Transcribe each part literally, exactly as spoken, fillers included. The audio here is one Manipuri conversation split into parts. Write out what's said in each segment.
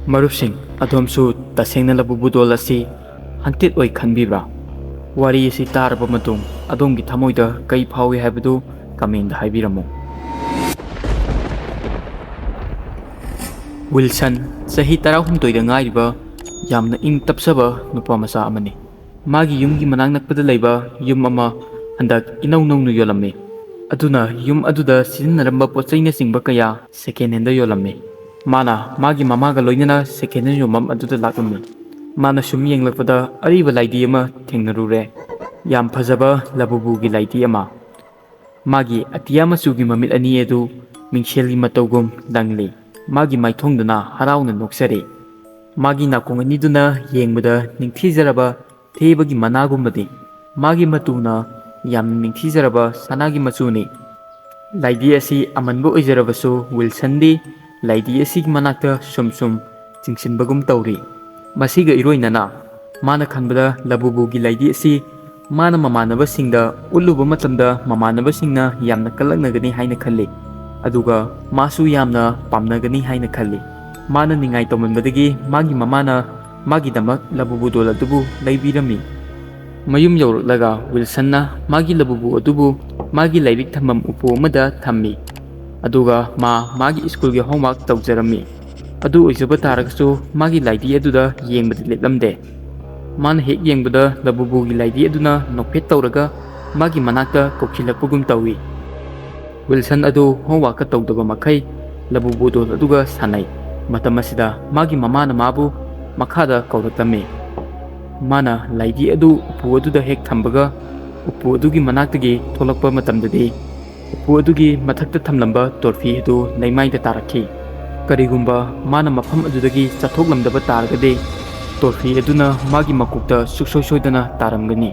ꯃꯔꯨꯞꯁꯤꯡ, ꯑꯗꯣꯝꯁꯨ ꯇꯁꯦꯡꯅ ꯂꯕꯨꯕꯨ ꯗꯣꯜ ꯑꯁꯤ ꯍꯟꯇꯦꯠ ꯑꯣꯏ ꯈꯟꯕꯤꯕ꯭ꯔꯥ? ꯋꯥꯔꯤ ꯑꯁꯤ ꯇꯥꯔꯕ ꯃꯇꯨꯡ ꯑꯗꯣꯝꯒꯤ ꯊꯃꯣꯏꯗ ꯀꯔꯤ ꯐꯥꯎꯏ ꯍꯥꯏꯕꯗꯨ ꯀꯃꯦꯟꯗ ꯍꯥꯏꯕꯤꯔꯝꯃꯨ꯫ ꯋꯤꯜꯁꯟ, ꯆꯍꯤ ꯇꯔꯥꯍꯨꯝꯗꯣꯏꯗ ꯉꯥꯏꯔꯤꯕ, ꯌꯥꯝꯅ ꯏꯪ ꯇꯞꯆꯕ ꯅꯨꯄꯥ ꯃꯆꯥ ꯑꯃꯅꯤ꯫ ꯃꯥꯒꯤ ꯌꯨꯝꯒꯤ ꯃꯅꯥꯛ ꯅꯛꯄꯗ ꯂꯩꯕ ꯌꯨꯝ ꯑꯃ ꯍꯟꯗꯛ ꯏꯅꯧ ꯅꯧꯅ ꯌꯣꯜꯂꯝꯃꯤ꯫ ꯑꯗꯨꯅ ꯌꯨꯝ ꯑꯗꯨꯗ ꯁꯤꯖꯤꯟꯅꯔꯝꯕ ꯄꯣꯠ ꯆꯩꯅꯆꯤꯡꯕ ꯀꯌꯥ ꯁꯦꯀꯦꯟ ꯍꯦꯟꯗ ꯌꯣꯜꯂꯝꯃꯤ꯫ ꯃꯥꯅ ꯃꯥꯒꯤ ꯃꯃꯥꯒ ꯂꯣꯏꯅꯅ ꯁꯦꯀꯦꯟ ꯍꯦꯟ ꯌꯣꯟꯐꯝ ꯑꯗꯨꯗ ꯂꯥꯛꯂꯝꯃꯤ꯫ ꯃꯥꯅ ꯁꯨꯝ ꯌꯦꯡꯂꯛꯄꯗ ꯑꯔꯤꯕ ꯂꯥꯏꯗꯤ ꯑꯃ ꯊꯦꯡꯅꯔꯨꯔꯦ꯫ ꯌꯥꯝ ꯐꯖꯕ ꯂꯕꯨꯕꯨꯒꯤ ꯂꯥꯏꯗꯤ ꯑꯃ꯫ ꯃꯥꯒꯤ ꯑꯇꯤꯌꯥ ꯃꯆꯨꯒꯤ ꯃꯃꯤꯠ ꯑꯅꯤ ꯑꯗꯨ ꯃꯤꯡꯁꯦꯜꯒꯤ ꯃꯇꯧꯒꯨꯝ ꯂꯪꯂꯤ꯫ ꯃꯥꯒꯤ ꯃꯥꯏꯊꯣꯡꯗꯨꯅ ꯍꯔꯥꯎꯅ ꯅꯣꯛꯆꯔꯤ꯫ ꯃꯥꯒꯤ ꯅꯥꯀꯣꯡ ꯑꯅꯤꯗꯨꯅ ꯌꯦꯡꯕꯗ ꯅꯤꯡꯊꯤꯖꯔꯕ ꯊꯦꯕꯒꯤ ꯃꯅꯥꯒꯨꯝꯕꯅꯤ꯫ ꯃꯥꯒꯤ ꯃꯇꯨꯅ ꯌꯥꯝꯅ ꯅꯤꯡꯊꯤꯖꯔꯕ ꯁꯅꯥꯒꯤ ꯃꯆꯨꯅꯤ꯫ ꯂꯥꯏꯗꯤ ꯑꯁꯤ ꯑꯃꯟꯕ ꯑꯣꯏꯖꯔꯕꯁꯨ, ꯋꯤꯜꯁꯟꯗꯤ ꯂꯥꯏꯗꯤ ꯑꯁꯤꯒꯤ ꯃꯅꯥꯛꯇ ꯁꯨꯝ ꯁꯨꯝ ꯆꯤꯡꯁꯤꯟꯕꯒꯨꯝ ꯇꯧꯔꯤ꯫ ꯃꯁꯤꯒ ꯏꯔꯣꯏꯅꯅ, ꯃꯥꯅ ꯈꯟꯕꯗ ꯂꯕꯨꯕꯨꯒꯤ ꯂꯥꯏꯗꯤ ꯑꯁꯤ ꯃꯥꯅ ꯃꯃꯥꯟꯅꯕꯁꯤꯡꯗ ꯎꯠꯂꯨꯕ ꯃꯇꯝꯗ, ꯃꯃꯥꯟꯅꯕꯁꯤꯡꯅ ꯌꯥꯝꯅ ꯀꯜꯂꯛꯅꯒꯅꯤ ꯍꯥꯏꯅ ꯈꯜꯂꯤ, ꯑꯗꯨꯒ ꯃꯥꯁꯨ ꯌꯥꯝꯅ ꯄꯥꯝꯅꯒꯅꯤ ꯍꯥꯏꯅ ꯈꯜꯂꯤ꯫ ꯃꯥꯅ ꯅꯤꯡꯉꯥꯏ ꯇꯧꯃꯟꯕꯗꯒꯤ ꯃꯥꯒꯤ ꯃꯃꯥꯅ ꯃꯥꯒꯤꯗꯃꯛ ꯂꯕꯨꯕꯨ ꯗꯣꯜ ꯑꯗꯨꯕꯨ ꯂꯩꯕꯤꯔꯝꯃꯤ꯫ ꯃꯌꯨꯝ ꯌꯧꯔꯛꯂꯒ ꯋꯤꯜꯁꯟꯅ ꯃꯥꯒꯤ ꯂꯕꯨꯕꯨ ꯑꯗꯨꯕꯨ ꯃꯥꯒꯤ ꯂꯥꯏꯔꯤꯛ ꯊꯝꯐꯝ ꯎꯄꯨ ꯑꯃꯗ ꯊꯝꯃꯤ, ꯑꯗꯨꯒ ꯃꯥ ꯃꯥꯒꯤ ꯁ꯭ꯀꯨꯜꯒꯤ ꯍꯣꯝꯋꯥꯔꯛ ꯇꯧꯖꯔꯝꯃꯤ꯫ ꯑꯗꯨ ꯑꯣꯏꯖꯕ ꯇꯥꯔꯒꯁꯨ, ꯃꯥꯒꯤ ꯂꯥꯏꯗꯤ ꯑꯗꯨꯗ ꯌꯦꯡꯕꯗꯤ ꯂꯦꯞꯂꯝꯗꯦ꯫ ꯃꯥꯅ ꯍꯦꯛ ꯌꯦꯡꯕꯗ, ꯂꯕꯨꯕꯨꯒꯤ ꯂꯥꯏꯗꯤ ꯑꯗꯨꯅ ꯅꯣꯛꯐꯦꯠ ꯇꯧꯔꯒ ꯃꯥꯒꯤ ꯃꯅꯥꯛꯇ ꯀꯧꯁꯤꯜꯂꯛꯄꯒꯨꯝ ꯇꯧꯏ꯫ ꯋꯤꯜꯁꯟ ꯑꯗꯨ ꯍꯣꯝꯋꯥꯔꯛꯀ ꯇꯧꯗꯕ ꯃꯈꯩ ꯂꯕꯨꯕꯨ ꯗꯣꯜ ꯑꯗꯨꯒ ꯁꯥꯟꯅꯩ꯫ ꯃꯇꯝ ꯑꯁꯤꯗ ꯃꯥꯒꯤ ꯃꯃꯥꯅ ꯃꯥꯕꯨ ꯃꯈꯥꯗ ꯀꯧꯔꯛꯂꯝꯃꯤ꯫ ꯃꯥꯅ ꯂꯥꯏꯗꯤ ꯑꯗꯨ ꯎꯄꯨ ꯑꯗꯨꯗ ꯍꯦꯛ ꯊꯝꯕꯒ, ꯎꯄꯨ ꯑꯗꯨꯒꯤ ꯃꯅꯥꯛꯇꯒꯤ ꯊꯣꯛꯂꯛꯄ ꯃꯇꯝꯗꯗꯤ, ꯎꯄꯨ ꯑꯗꯨꯒꯤ ꯃꯊꯛꯇ ꯊꯝꯂꯝꯕ ꯇꯣꯔꯐꯤ ꯑꯗꯨ ꯂꯩꯃꯥꯏꯗ ꯇꯥꯔꯛꯈꯤ꯫ ꯀꯔꯤꯒꯨꯝꯕ ꯃꯥꯅ ꯃꯐꯝ ꯑꯗꯨꯗꯒꯤ ꯆꯠꯊꯣꯛꯂꯝꯗꯕ ꯇꯥꯔꯒꯗꯤ, ꯇꯣꯔꯐꯤ ꯑꯗꯨꯅ ꯃꯥꯒꯤ ꯃꯀꯣꯛꯇ ꯁꯨꯛꯁꯣꯏ ꯁꯣꯏꯗꯅ ꯇꯥꯔꯝꯒꯅꯤ꯫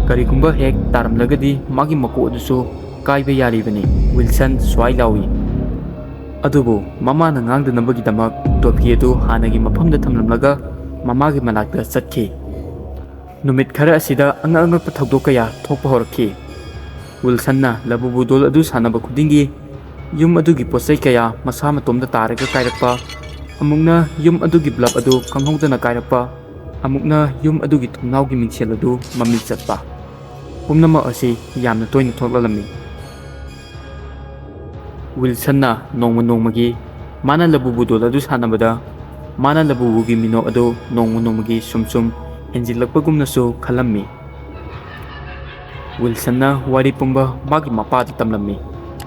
ꯀꯔꯤꯒꯨꯝꯕ ꯍꯦꯛ ꯇꯥꯔꯝꯂꯒꯗꯤ, ꯃꯥꯒꯤ ꯃꯀꯣꯛ ꯑꯗꯨꯁꯨ ꯀꯥꯏꯕ ꯌꯥꯔꯤꯕꯅꯤ꯫ ꯋꯤꯜꯁꯟ ꯁ꯭ꯋꯥꯏ ꯂꯥꯎꯏ꯫ ꯑꯗꯨꯕꯨ ꯃꯃꯥꯅ ꯉꯥꯡꯗꯅꯕꯒꯤꯗꯃꯛ ꯇꯣꯔꯐꯤ ꯑꯗꯨ ꯍꯥꯟꯅꯒꯤ ꯃꯐꯝꯗ ꯊꯝꯂꯝꯂꯒ ꯃꯃꯥꯒꯤ ꯃꯅꯥꯛꯇ ꯆꯠꯈꯤ꯫ ꯅꯨꯃꯤꯠ ꯈꯔ ꯑꯁꯤꯗ ꯑꯉꯛ ꯑꯉꯛꯄ ꯊꯧꯗꯣꯛ ꯀꯌꯥ ꯊꯣꯛꯄ ꯍꯧꯔꯛꯈꯤ꯫ ꯋꯤꯜꯁꯟꯅ ꯂꯕꯨꯕꯨ ꯗꯣꯜ ꯑꯗꯨ ꯁꯥꯟꯅꯕ ꯈꯨꯗꯤꯡꯒꯤ ꯌꯨꯝ ꯑꯗꯨꯒꯤ ꯄꯣꯠꯆꯩ ꯀꯌꯥ ꯃꯁꯥ ꯃꯇꯣꯝꯇ ꯇꯥꯔꯒ ꯀꯥꯏꯔꯛꯄ, ꯑꯃꯨꯛꯅ ꯌꯨꯝ ꯑꯗꯨꯒꯤ ꯕꯜꯕ ꯑꯗꯨ ꯈꯪꯍꯧꯗꯅ ꯀꯥꯏꯔꯛꯄ, ꯑꯃꯨꯛꯅ ꯌꯨꯝ ꯑꯗꯨꯒꯤ ꯊꯣꯡꯅꯥꯎꯒꯤ ꯃꯤꯡꯁꯦꯜ ꯑꯗꯨ ꯃꯃꯤ ꯆꯠꯄ, ꯄꯨꯝꯅꯃꯛ ꯑꯁꯤ ꯌꯥꯝꯅ ꯇꯣꯏꯅ ꯊꯣꯛꯂꯛꯂꯝꯃꯤ꯫ ꯋꯤꯜꯁꯟꯅ ꯅꯣꯡꯃ ꯅꯣꯡꯃꯒꯤ ꯃꯥꯅ ꯂꯕꯨꯕꯨ ꯗꯣꯜ ꯑꯗꯨ ꯁꯥꯟꯅꯕꯗ, ꯃꯥꯅ ꯂꯕꯨꯕꯨꯒꯤ ꯃꯤꯅꯣꯛ ꯑꯗꯨ ꯅꯣꯡꯃ ꯅꯣꯡꯃꯒꯤ ꯁꯨꯝ ꯁꯨꯝ ꯍꯦꯟꯖꯤꯜꯂꯛꯄꯒꯨꯝꯅꯁꯨ ꯈꯜꯂꯝꯃꯤ꯫ ꯋꯤꯜꯁꯟꯅ ꯋꯥꯔꯤ ꯄꯨꯝꯕ ꯃꯥꯒꯤ ꯃꯄꯥꯗ ꯇꯝꯂꯝꯃꯤ꯫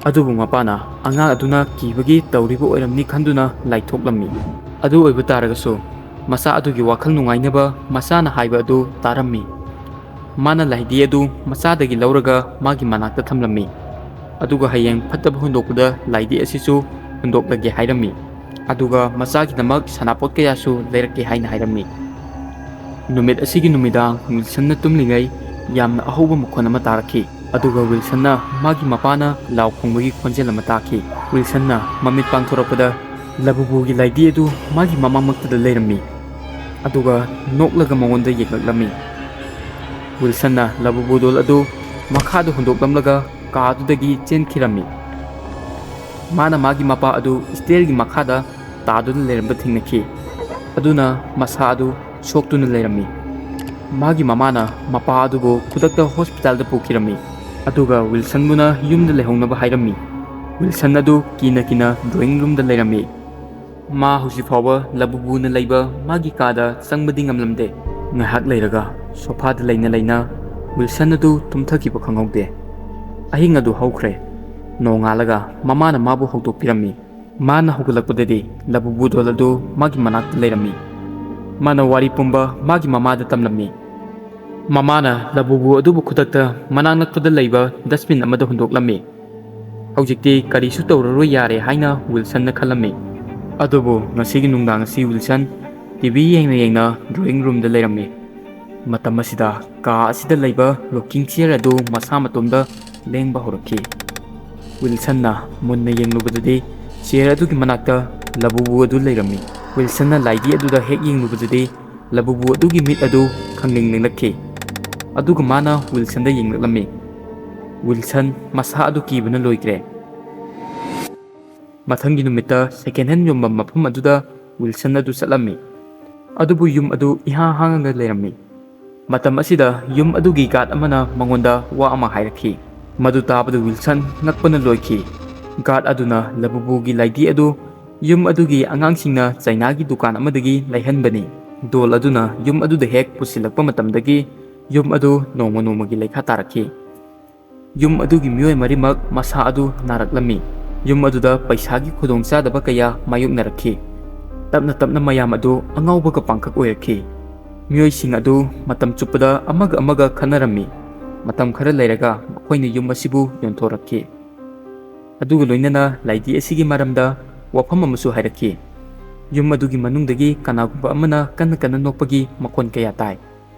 ꯑꯗꯨꯕꯨ ꯃꯄꯥꯅ ꯑꯉꯥꯡ ꯑꯗꯨꯅ ꯀꯤꯕꯒꯤ ꯇꯧꯔꯤꯕ ꯑꯣꯏꯔꯝꯅꯤ ꯈꯟꯗꯨꯅ ꯂꯥꯏꯊꯣꯛꯂꯝꯃꯤ꯫ ꯑꯗꯨ ꯑꯣꯏꯕ ꯇꯥꯔꯒꯁꯨ, ꯃꯆꯥ ꯑꯗꯨꯒꯤ ꯋꯥꯈꯜ ꯅꯨꯡꯉꯥꯏꯅꯕ ꯃꯆꯥꯅ ꯍꯥꯏꯕ ꯑꯗꯨ ꯇꯥꯔꯝꯃꯤ꯫ ꯃꯥꯅ ꯂꯥꯏꯙꯤ ꯑꯗꯨ ꯃꯆꯥꯗꯒꯤ ꯂꯧꯔꯒ ꯃꯥꯒꯤ ꯃꯅꯥꯛꯇ ꯊꯝꯂꯝꯃꯤ꯫ ꯑꯗꯨꯒ ꯍꯌꯦꯡ ꯐꯠꯇꯕ ꯍꯨꯟꯗꯣꯛꯄꯗ ꯂꯥꯏꯙꯤ ꯑꯁꯤꯁꯨ ꯍꯨꯟꯗꯣꯛꯂꯒꯦ ꯍꯥꯏꯔꯝꯃꯤ꯫ ꯑꯗꯨꯒ ꯃꯆꯥꯒꯤꯗꯃꯛ ꯁꯅꯥꯄꯣꯠ ꯀꯌꯥꯁꯨ ꯂꯩꯔꯛꯀꯦ ꯍꯥꯏꯅ ꯍꯥꯏꯔꯝꯃꯤ꯫ ꯅꯨꯃꯤꯠ ꯑꯁꯤꯒꯤ ꯅꯨꯃꯤꯗꯥꯡ ꯋꯤꯜꯁꯟꯅ ꯇꯨꯝꯂꯤꯉꯩ ꯌꯥꯝꯅ ꯑꯍꯧꯕ ꯃꯈꯣꯟ ꯑꯃ ꯇꯥꯔꯛꯈꯤ꯫ ꯑꯗꯨꯒ ꯋꯤꯜꯁꯟꯅ ꯃꯥꯒꯤ ꯃꯄꯥꯅ ꯂꯥꯎ ꯈꯣꯡꯕꯒꯤ ꯈꯣꯟꯖꯦꯜ ꯑꯃ ꯇꯥꯈꯤ꯫ ꯋꯤꯜꯁꯟꯅ ꯃꯃꯤꯠ ꯄꯥꯡꯊꯣꯔꯛꯄꯗ ꯂꯕꯨꯕꯨꯒꯤ ꯂꯥꯏꯙꯤ ꯑꯗꯨ ꯃꯥꯒꯤ ꯃꯃꯥꯡꯃꯛꯇꯗ ꯂꯩꯔꯝꯃꯤ꯫ ꯑꯗꯨꯒ ꯅꯣꯛꯂꯒ ꯃꯉꯣꯟꯗ ꯌꯦꯡꯂꯛꯂꯝꯃꯤ꯫ ꯋꯤꯜꯁꯟꯅ ꯂꯕꯨꯕꯨ ꯗꯣꯜ ꯑꯗꯨ ꯃꯈꯥꯗ ꯍꯨꯟꯗꯣꯛꯂꯝꯂꯒ ꯀꯥ ꯑꯗꯨꯗꯒꯤ ꯆꯦꯟꯈꯤꯔꯝꯃꯤ꯫ ꯃꯥꯅ ꯃꯥꯒꯤ ꯃꯄꯥ ꯑꯗꯨ ꯁ꯭ꯇꯦꯌꯔꯒꯤ ꯃꯈꯥꯗ ꯇꯥꯗꯨꯅ ꯂꯩꯔꯝꯕ ꯊꯦꯡꯅꯈꯤ꯫ ꯑꯗꯨꯅ ꯃꯁꯥ ꯑꯗꯨ ꯁꯣꯛꯇꯨꯅ ꯂꯩꯔꯝꯃꯤ꯫ ꯃꯥꯒꯤ ꯃꯃꯥꯅ ꯃꯄꯥ ꯑꯗꯨꯕꯨ ꯈꯨꯗꯛꯇ ꯍꯣꯁꯄꯤꯇꯥꯜꯗ ꯄꯨꯈꯤꯔꯝꯃꯤ꯫ ꯑꯗꯨꯒ ꯋꯤꯜꯁꯟꯕꯨꯅ ꯌꯨꯝꯗ ꯂꯩꯍꯧꯅꯕ ꯍꯥꯏꯔꯝꯃꯤ꯫ ꯋꯤꯜꯁꯟ ꯑꯗꯨ ꯀꯤꯅ ꯀꯤꯅ ꯗ꯭ꯔꯣꯌꯤꯡ ꯔꯨꯝꯗ ꯂꯩꯔꯝꯃꯤ꯫ ꯃꯥ ꯍꯧꯖꯤꯛ ꯐꯥꯎꯕ ꯂꯕꯨꯕꯨꯅ ꯂꯩꯕ ꯃꯥꯒꯤ ꯀꯥꯗ ꯆꯪꯕꯗꯤ ꯉꯝꯂꯝꯗꯦ꯫ ꯉꯥꯏꯍꯥꯛ ꯂꯩꯔꯒ ꯁꯣꯐꯥꯗ ꯂꯩꯅ ꯂꯩꯅ ꯋꯤꯜꯁꯟ ꯑꯗꯨ ꯇꯨꯝꯊꯈꯤꯕ ꯈꯪꯍꯧꯗꯦ꯫ ꯑꯍꯤꯡ ꯑꯗꯨ ꯍꯧꯈ꯭ꯔꯦ꯫ ꯅꯣꯡꯉꯥꯜꯂꯒ ꯃꯃꯥꯅ ꯃꯥꯕꯨ ꯍꯧꯗꯣꯛꯄꯤꯔꯝꯃꯤ꯫ ꯃꯥꯅ ꯍꯧꯒꯠꯂꯛꯄꯗꯗꯤ ꯂꯕꯨꯕꯨ ꯗꯣꯜ ꯑꯗꯨ ꯃꯥꯒꯤ ꯃꯅꯥꯛꯇ ꯂꯩꯔꯝꯃꯤ꯫ ꯃꯥꯅ ꯋꯥꯔꯤ ꯄꯨꯝꯕ ꯃꯥꯒꯤ ꯃꯃꯥꯗ ꯇꯝꯂꯝꯃꯤ꯫ ꯃꯃꯥꯅ ꯂꯕꯨꯕꯨ ꯑꯗꯨꯕꯨ ꯈꯨꯗꯛꯇ ꯃꯅꯥꯛ ꯅꯛꯄꯗ ꯂꯩꯕ ꯗꯁꯕꯤꯟ ꯑꯃꯗ ꯍꯨꯟꯗꯣꯛꯂꯝꯃꯤ꯫ ꯍꯧꯖꯤꯛꯇꯤ ꯀꯔꯤꯁꯨ ꯇꯧꯔꯔꯣꯏ, ꯌꯥꯔꯦ ꯍꯥꯏꯅ ꯋꯤꯜꯁꯟꯅ ꯈꯜꯂꯝꯃꯤ꯫ ꯑꯗꯨꯕꯨ ꯉꯁꯤꯒꯤ ꯅꯨꯡꯗꯥꯡ ꯑꯁꯤ ꯋꯤꯜꯁꯟ ꯇꯤ ꯚꯤ ꯌꯦꯡꯅ ꯌꯦꯡꯅ ꯗ꯭ꯔꯣꯌꯤꯡ ꯔꯨꯝꯗ ꯂꯩꯔꯝꯃꯤ꯫ ꯃꯇꯝ ꯑꯁꯤꯗ ꯀꯥ ꯑꯁꯤꯗ ꯂꯩꯕ ꯔꯣꯀꯤꯡ ꯆꯤꯌꯔ ꯑꯗꯨ ꯃꯁꯥ ꯃꯇꯣꯝꯗ ꯂꯦꯡꯕ ꯍꯧꯔꯛꯈꯤ꯫ ꯋꯤꯜꯁꯟꯅ ꯃꯨꯟꯅ ꯌꯦꯡꯂꯨꯕꯗꯗꯤ ꯆꯤꯌꯔ ꯑꯗꯨꯒꯤ ꯃꯅꯥꯛꯇ ꯂꯕꯨꯕꯨ ꯑꯗꯨ ꯂꯩꯔꯝꯃꯤ꯫ ꯋꯤꯜꯁꯟꯅ ꯂꯥꯏꯙꯤ ꯑꯗꯨꯗ ꯍꯦꯛ ꯌꯦꯡꯂꯨꯕꯗꯗꯤ ꯂꯕꯨꯕꯨ ꯑꯗꯨꯒꯤ ꯃꯤꯠ ꯑꯗꯨ ꯈꯪꯂꯦꯡ ꯂꯦꯡꯂꯛꯈꯤ꯫ ꯑꯗꯨꯒ ꯃꯥꯅ ꯋꯤꯜꯁꯟꯗ ꯌꯦꯡꯂꯛꯂꯝꯃꯤ꯫ ꯋꯤꯜꯁꯟ ꯃꯁꯥ ꯑꯗꯨ ꯀꯤꯕꯅ ꯂꯣꯏꯈ꯭ꯔꯦ꯫ ꯃꯊꯪꯒꯤ ꯅꯨꯃꯤꯠꯇ ꯁꯦꯀꯦꯟ ꯍꯦꯟ ꯌꯣꯟꯐꯝ ꯃꯐꯝ ꯑꯗꯨꯗ ꯋꯤꯜꯁꯟ ꯑꯗꯨ ꯆꯠꯂꯝꯃꯤ꯫ ꯑꯗꯨꯕꯨ ꯌꯨꯝ ꯑꯗꯨ ꯏꯍꯥꯡ ꯍꯥꯡꯂꯒ ꯂꯩꯔꯝꯃꯤ꯫ ꯃꯇꯝ ꯑꯁꯤꯗ ꯌꯨꯝ ꯑꯗꯨꯒꯤ ꯒꯥꯔꯗ ꯑꯃꯅ ꯃꯉꯣꯟꯗ ꯋꯥ ꯑꯃ ꯍꯥꯏꯔꯛꯈꯤ꯫ ꯃꯗꯨ ꯇꯥꯕꯗ ꯋꯤꯜꯁꯟ ꯉꯛꯄꯅ ꯂꯣꯏꯈꯤ꯫ ꯒꯥꯔꯗ ꯑꯗꯨꯅ ꯂꯕꯨꯕꯨꯒꯤ ꯂꯥꯏꯙꯤ ꯑꯗꯨ ꯌꯨꯝ ꯑꯗꯨꯒꯤ ꯑꯉꯥꯡꯁꯤꯡꯅ ꯆꯩꯅꯥꯒꯤ ꯗꯨꯀꯥꯟ ꯑꯃꯗꯒꯤ ꯂꯩꯍꯟꯕꯅꯤ꯫ ꯗꯣꯜ ꯑꯗꯨꯅ ꯌꯨꯝ ꯑꯗꯨꯗ ꯍꯦꯛ ꯄꯨꯁꯤꯜꯂꯛꯄ ꯃꯇꯝꯗꯒꯤ ꯌꯨꯝ ꯑꯗꯨ ꯅꯣꯡꯃ ꯅꯣꯡꯃꯒꯤ ꯂꯩꯈꯥ ꯇꯥꯔꯛꯈꯤ꯫ ꯌꯨꯝ ꯑꯗꯨꯒꯤ ꯃꯤꯑꯣꯏ ꯃꯔꯤꯃꯛ ꯃꯁꯥ ꯑꯗꯨ ꯅꯥꯔꯛꯂꯝꯃꯤ꯫ ꯌꯨꯝ ꯑꯗꯨꯗ ꯄꯩꯁꯥꯒꯤ ꯈꯨꯗꯣꯡꯆꯥꯗꯕ ꯀꯌꯥ ꯃꯥꯌꯣꯛꯅꯔꯛꯈꯤ꯫ ꯇꯞꯅ ꯇꯞꯅ ꯃꯌꯥꯝ ꯑꯗꯨ ꯑꯉꯥꯎꯕꯒ ꯄꯥꯡꯈꯛ ꯑꯣꯏꯔꯛꯈꯤ꯫ ꯃꯤꯑꯣꯏꯁꯤꯡ ꯑꯗꯨ ꯃꯇꯝ ꯆꯨꯞꯄꯗ ꯑꯃꯒ ꯑꯃꯒ ꯈꯠꯅꯔꯝꯃꯤ꯫ ꯃꯇꯝ ꯈꯔ ꯂꯩꯔꯒ ꯃꯈꯣꯏꯅ ꯌꯨꯝ ꯑꯁꯤꯕꯨ ꯌꯣꯟꯊꯣꯔꯛꯈꯤ꯫ ꯑꯗꯨꯒ ꯂꯣꯏꯅꯅ ꯂꯥꯏꯙꯤ ꯑꯁꯤꯒꯤ ꯃꯔꯝꯗ ꯋꯥꯐꯝ ꯑꯃꯁꯨ ꯍꯥꯏꯔꯛꯈꯤ꯫ ꯌꯨꯝ ꯑꯗꯨꯒꯤ ꯃꯅꯨꯡꯗꯒꯤ ꯀꯅꯥꯒꯨꯝꯕ ꯑꯃꯅ ꯀꯟꯅ ꯀꯟꯅ ꯅꯣꯛꯄꯒꯤ ꯃꯈꯣꯟ ꯀꯌꯥ ꯇꯥꯏ꯫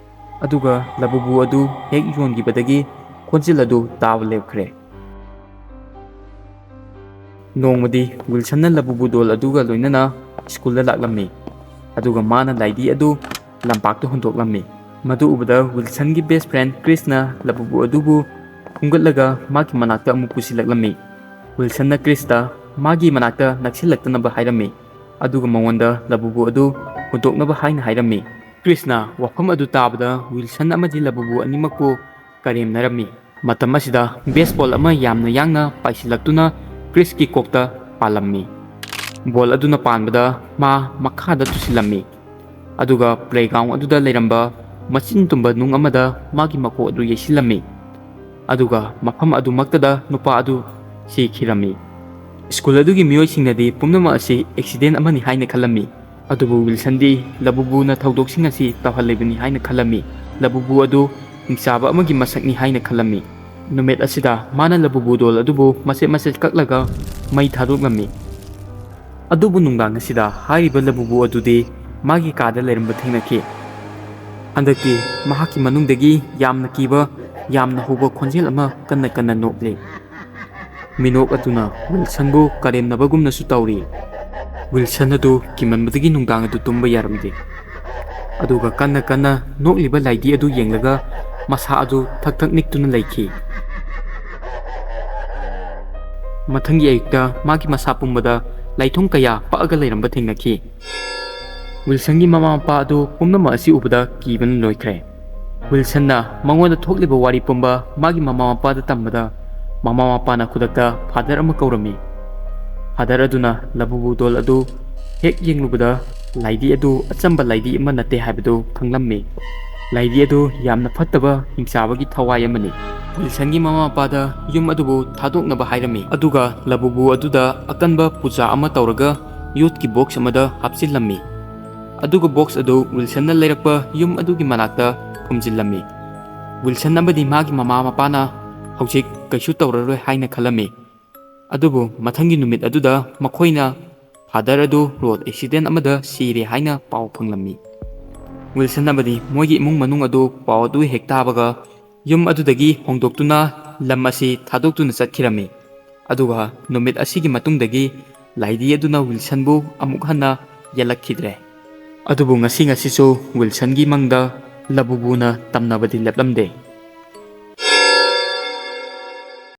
ꯑꯗꯨꯒ ꯂꯕꯨꯕꯨ ꯑꯗꯨ ꯍꯦꯛ ꯌꯣꯟꯈꯤꯕꯗꯒꯤ ꯈꯣꯟꯖꯦꯜ ꯑꯗꯨ ꯇꯥꯕ ꯂꯦꯞꯈ꯭ꯔꯦ꯫ ꯅꯣꯡꯃꯗꯤ ꯋꯤꯜꯁꯟꯅ ꯂꯕꯨꯕꯨ ꯗꯣꯜ ꯑꯗꯨꯒ ꯂꯣꯏꯅꯅ ꯁ꯭ꯀꯨꯜꯗ ꯂꯥꯛꯂꯝꯃꯤ꯫ ꯑꯗꯨꯒ ꯃꯥꯅ ꯂꯥꯏꯙꯤ ꯑꯗꯨ ꯂꯝꯄꯥꯛꯇ ꯍꯨꯟꯗꯣꯛꯂꯝꯃꯤ꯫ ꯃꯗꯨ ꯎꯕꯗ ꯋꯤꯜꯁꯟꯒꯤ ꯕꯦꯁ ꯐ꯭ꯔꯦꯟ ꯀ꯭ꯔꯤꯁꯅ ꯂꯕꯨꯕꯨ ꯑꯗꯨꯕꯨ ꯈꯣꯝꯒꯠꯂꯒ ꯃꯥꯒꯤ ꯃꯅꯥꯛꯇ ꯑꯃꯨꯛ ꯄꯨꯁꯤꯜꯂꯛꯂꯝꯃꯤ꯫ ꯋꯤꯜꯁꯟꯅ ꯀ꯭ꯔꯤꯁꯇ ꯃꯥꯒꯤ ꯃꯅꯥꯛꯇ ꯅꯛꯁꯤꯜꯂꯛꯇꯅꯕ ꯍꯥꯏꯔꯝꯃꯤ꯫ ꯑꯗꯨꯒ ꯃꯉꯣꯟꯗ ꯂꯕꯨꯕꯨ ꯑꯗꯨ ꯍꯨꯟꯗꯣꯛꯅꯕ ꯍꯥꯏꯅ ꯍꯥꯏꯔꯝꯃꯤ꯫ ꯀ꯭ꯔꯤꯁꯅ ꯋꯥꯐꯝ ꯑꯗꯨ ꯇꯥꯕꯗ ꯋꯤꯜꯁꯟ ꯑꯃꯗꯤ ꯂꯕꯨꯕꯨ ꯑꯅꯤꯃꯛꯄꯨ ꯀꯔꯦꯝꯅꯔꯝꯃꯤ꯫ ꯃꯇꯝ ꯑꯁꯤꯗ ꯕꯦꯁꯕꯣꯜ ꯑꯃ ꯌꯥꯝꯅ ꯌꯥꯡꯅ ꯄꯥꯏꯁꯤꯜꯂꯛꯇꯨꯅ ꯀ꯭ꯔꯤꯁꯀꯤ ꯀꯣꯛꯇ ꯄꯥꯜꯂꯝꯃꯤ꯫ ꯕꯣꯜ ꯑꯗꯨꯅ ꯄꯥꯟꯕꯗ ꯃꯥ ꯃꯈꯥꯗ ꯇꯨꯁꯤꯜꯂꯝꯃꯤ꯫ ꯑꯗꯨꯒ ꯄ꯭ꯂꯦꯒ꯭ꯔꯥꯎꯟ ꯑꯗꯨꯗ ꯂꯩꯔꯝꯕ ꯃꯆꯤꯟ ꯇꯨꯝꯕ ꯅꯨꯡ ꯑꯃꯗ ꯃꯥꯒꯤ ꯃꯀꯣꯛ ꯑꯗꯨ ꯌꯩꯁꯤꯜꯂꯝꯃꯤ꯫ ꯑꯗꯨꯒ ꯃꯐꯝ ꯑꯗꯨꯃꯛꯇꯗ ꯅꯨꯄꯥ ꯑꯗꯨ ꯁꯤꯈꯤꯔꯝꯃꯤ꯫ ꯁ꯭ꯀꯨꯜ ꯑꯗꯨꯒꯤ ꯃꯤꯑꯣꯏꯁꯤꯡꯅꯗꯤ ꯄꯨꯝꯅꯃꯛ ꯑꯁꯤ ꯑꯦꯛꯁꯤꯗꯦꯟ ꯑꯃꯅꯤ ꯍꯥꯏꯅ ꯈꯜꯂꯝꯃꯤ꯫ ꯑꯗꯨꯕꯨ ꯋꯤꯜꯁꯟꯗꯤ ꯂꯕꯨꯕꯨꯅ ꯊꯧꯗꯣꯛꯁꯤꯡ ꯑꯁꯤ ꯇꯧꯍꯜꯂꯤꯕꯅꯤ ꯍꯥꯏꯅ ꯈꯜꯂꯝꯃꯤ꯫ ꯂꯕꯨꯕꯨ ꯑꯗꯨ ꯍꯤꯡꯆꯥꯕ ꯑꯃꯒꯤ ꯃꯁꯛꯅꯤ ꯍꯥꯏꯅ ꯈꯜꯂꯝꯃꯤ꯫ ꯅꯨꯃꯤꯠ ꯑꯁꯤꯗ ꯃꯥꯅ ꯂꯕꯨꯕꯨ ꯗꯣꯜ ꯑꯗꯨꯕꯨ ꯃꯆꯦꯠ ꯃꯆꯦꯠ ꯀꯛꯂꯒ ꯃꯩ ꯊꯥꯗꯣꯛꯂꯝꯃꯤ꯫ ꯑꯗꯨꯕꯨ ꯅꯨꯡꯗꯥꯡ ꯑꯁꯤꯗ ꯍꯥꯏꯔꯤꯕ ꯂꯕꯨꯕꯨ ꯑꯗꯨꯗꯤ ꯃꯥꯒꯤ ꯀꯥꯗ ꯂꯩꯔꯝꯕ ꯊꯦꯡꯅꯈꯤ꯫ ꯍꯟꯗꯛꯇꯤ ꯃꯍꯥꯛꯀꯤ ꯃꯅꯨꯡꯗꯒꯤ ꯌꯥꯝꯅ ꯀꯤꯕ, ꯌꯥꯝꯅ ꯍꯧꯕ ꯈꯣꯟꯖꯦꯜ ꯑꯃ ꯀꯟꯅ ꯀꯟꯅ ꯅꯣꯛꯂꯤ꯫ ꯃꯤꯅꯣꯛ ꯑꯗꯨꯅ ꯋꯤꯜꯁꯟꯕꯨ ꯀꯔꯦꯝꯅꯕꯒꯨꯝꯅꯁꯨ ꯇꯧꯔꯤ꯫ ꯋꯤꯜꯁꯟ ꯑꯗꯨ ꯀꯤꯃꯟꯕꯗꯒꯤ ꯅꯨꯡꯗꯥꯡ ꯑꯗꯨ ꯇꯨꯝꯕ ꯌꯥꯔꯝꯗꯦ꯫ ꯑꯗꯨꯒ ꯀꯟꯅ ꯀꯟꯅ ꯅꯣꯛꯂꯤꯕ ꯂꯥꯏꯙꯤ ꯑꯗꯨ ꯌꯦꯡꯂꯒ ꯃꯁꯥ ꯑꯗꯨ ꯊꯛ ꯊꯛ ꯅꯤꯛꯇꯨꯅ ꯂꯩꯈꯤ꯫ ꯃꯊꯪꯒꯤ ꯑꯌꯨꯛꯇ ꯃꯥꯒꯤ ꯃꯁꯥ ꯄꯨꯝꯕꯗ ꯂꯥꯏꯊꯨꯡ ꯀꯌꯥ ꯄꯛꯑꯒ ꯂꯩꯔꯝꯕ ꯊꯦꯡꯅꯈꯤ꯫ ꯋꯤꯜꯁꯟꯒꯤ ꯃꯃꯥ ꯃꯄꯥ ꯑꯗꯨ ꯄꯨꯝꯅꯃꯛ ꯑꯁꯤ ꯎꯕꯗ ꯀꯤꯕꯅ ꯂꯣꯏꯈ꯭ꯔꯦ꯫ ꯋꯤꯜꯁꯟꯅ ꯃꯉꯣꯟꯗ ꯊꯣꯛꯂꯤꯕ ꯋꯥꯔꯤ ꯄꯨꯝꯕ ꯃꯥꯒꯤ ꯃꯃꯥ ꯃꯄꯥꯗ ꯇꯝꯕꯗ, ꯃꯃꯥ ꯃꯄꯥꯅ ꯈꯨꯗꯛꯇ ꯐꯥꯗꯔ ꯑꯃ ꯀꯧꯔꯝꯃꯤ꯫ ꯐꯥꯗꯔ ꯑꯗꯨꯅ ꯂꯕꯨꯕꯨ ꯗꯣꯜ ꯑꯗꯨ ꯍꯦꯛ ꯌꯦꯡꯂꯨꯕꯗ ꯂꯥꯏꯗꯤ ꯑꯗꯨ ꯑꯆꯝꯕ ꯂꯥꯏꯗꯤ ꯑꯃ ꯅꯠꯇꯦ ꯍꯥꯏꯕꯗꯨ ꯈꯪꯂꯝꯃꯤ꯫ ꯂꯥꯏꯗꯤ ꯑꯗꯨ ꯌꯥꯝꯅ ꯐꯠꯇꯕ ꯍꯤꯡꯆꯥꯕꯒꯤ ꯊꯋꯥꯏ ꯑꯃꯅꯤ꯫ ꯋꯤꯜꯁꯟꯒꯤ ꯃꯃꯥ ꯃꯄꯥꯗ ꯌꯨꯝ ꯑꯗꯨꯕꯨ ꯊꯥꯗꯣꯛꯅꯕ ꯍꯥꯏꯔꯝꯃꯤ, ꯑꯗꯨꯒ ꯂꯕꯨꯕꯨ ꯑꯗꯨꯗ ꯑꯀꯟꯕ ꯄꯨꯖꯥ ꯑꯃ ꯇꯧꯔꯒ ꯌꯣꯠꯀꯤ ꯕꯣꯛꯁ ꯑꯃꯗ ꯍꯥꯞꯆꯤꯜꯂꯝꯃꯤ꯫ ꯑꯗꯨꯒ ꯕꯣꯛꯁ ꯑꯗꯨ ꯋꯤꯜꯁꯟꯅ ꯂꯩꯔꯛꯄ ꯌꯨꯝ ꯑꯗꯨꯒꯤ ꯃꯅꯥꯛꯇ ꯐꯨꯝꯖꯤꯜꯂꯝꯃꯤ꯫ ꯋꯤꯜꯁꯟ ꯑꯃꯗꯤ ꯃꯥꯒꯤ ꯃꯃꯥ ꯃꯄꯥꯅ ꯍꯧꯖꯤꯛ ꯀꯩꯁꯨ ꯇꯧꯔꯔꯣꯏ ꯍꯥꯏꯅ ꯈꯜꯂꯝꯃꯤ꯫ ꯑꯗꯨꯕꯨ ꯃꯊꯪꯒꯤ ꯅꯨꯃꯤꯠ ꯑꯗꯨꯗ ꯃꯈꯣꯏꯅ ꯐꯥꯗꯔ ꯑꯗꯨ ꯔꯣꯗ ꯑꯦꯛꯁꯤꯗꯦꯟ ꯑꯃꯗ ꯁꯤꯔꯦ ꯍꯥꯏꯅ ꯄꯥꯎ ꯐꯪꯂꯝꯃꯤ꯫ ꯋꯤꯜꯁꯟ ꯑꯃꯗꯤ ꯃꯣꯏꯒꯤ ꯏꯃꯨꯡ ꯃꯅꯨꯡ ꯑꯗꯨ ꯄꯥꯎ ꯑꯗꯨ ꯍꯦꯛ ꯇꯥꯕꯒ ꯌꯨꯝ ꯑꯗꯨꯗꯒꯤ ꯍꯣꯡꯗꯣꯛꯇꯨꯅ ꯂꯝ ꯑꯁꯤ ꯊꯥꯗꯣꯛꯇꯨꯅ ꯆꯠꯈꯤꯔꯝꯃꯤ꯫ ꯑꯗꯨꯒ ꯅꯨꯃꯤꯠ ꯑꯁꯤꯒꯤ ꯃꯇꯨꯡꯗꯒꯤ ꯂꯥꯏꯗꯤ ꯑꯗꯨꯅ ꯋꯤꯜꯁꯟꯕꯨ ꯑꯃꯨꯛ ꯍꯟꯅ ꯌꯦꯜꯂꯛꯈꯤꯗ꯭ꯔꯦ꯫ ꯑꯗꯨꯕꯨ ꯉꯁꯤ ꯉꯁꯤꯁꯨ ꯋꯤꯜꯁꯟꯒꯤ ꯃꯪꯗ ꯂꯕꯨꯕꯨꯅ ꯇꯝꯅꯕꯗꯤ ꯂꯦꯞꯂꯝꯗꯦ꯫